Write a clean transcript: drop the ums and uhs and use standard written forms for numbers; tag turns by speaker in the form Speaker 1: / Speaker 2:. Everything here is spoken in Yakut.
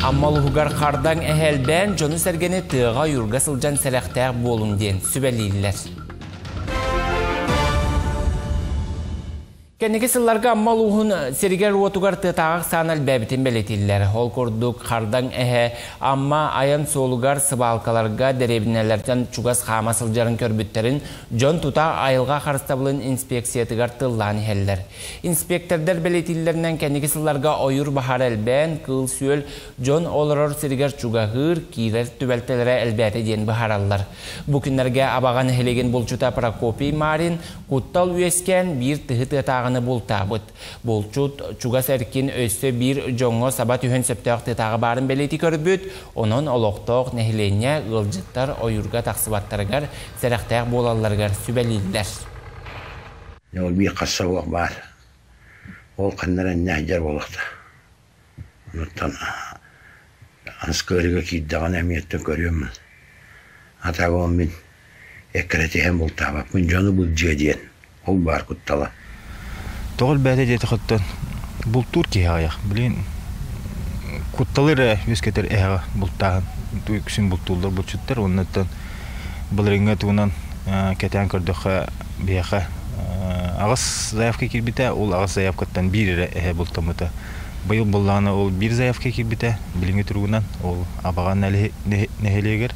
Speaker 1: Амма улууһугар хардаҥ эһэ элбээн, дьону-сэргэни тыаҕа ойуурга сылдьан сэрэхтээх буолуҥ диэн сүбэлииллэр. Кэнники сылларга Амма улууһун сиригэр-уотугар тыатааҕы ахсаана элбээбитин бэлиэтииллэр. Ол курдук, хардаҥ эһэ Амма айан суолугар сыбаалкаларга дэриэбинэлэртэн чугас хаама сылдьарын көрбүттэрин дьон тута айылҕа харыстабылын инспекциятыгар тыллаан иһэллэр. Инспектордар бэлиэтииллэринэн кэнники сылларга ойуур баһаара элбээн, кыыл-сүөл дьон олорор сиригэр чугаһыыр, киирэр түбэлтэлэрэ элбээтэ диэн быһаараллар. Бу күннэргэ Абаҕа нэһилиэгин булчута Прокопий Марин куттал үөскээн биир тыһы тыатааҕыны бултаабыт. Булчут чугас эркин өссө биир дьоҥҥо саба түһэн сөптөөх тыатааҕы баарын бэлиэтии көрбүт, онон олохтоох нэһилиэнньэ ыалдьыттар ойуурга тахсыбаттарыгар сэрэхтээх буолалларыгар сүбэлииллэр.
Speaker 2: Ол биир хасса уох баар. Ол ханна эрэ инньэ сылдьар буолуохтаах. Онуттан аныскыарыга киирдэҕинэ эмиэттэн көрүөм. Атаҕым мин эккирэтиһэн бултаабаппын, дьону былдьыа диэн. Ол баар куттала.
Speaker 3: Тоҕо элбээтэ диэтэхиттэн бултуур киһи аҕыйах. Билигин кутталы эрэ үөскэтэр эһэҕэ бултааһын. Үксүн бултууллар булчуттар. Оннуттан былырыыҥҥы тугунан кэтээн көрдөххө биһиэхэ аҕыс заявка киирбитэ. Ол аҕыс заявкаттан биир эрэ эһэ бултаммыта. Быйыл буллаҕына ол биир заявка киирбитэ. Билиҥҥи туругунан ол Абаҕа нэһилиэгэр.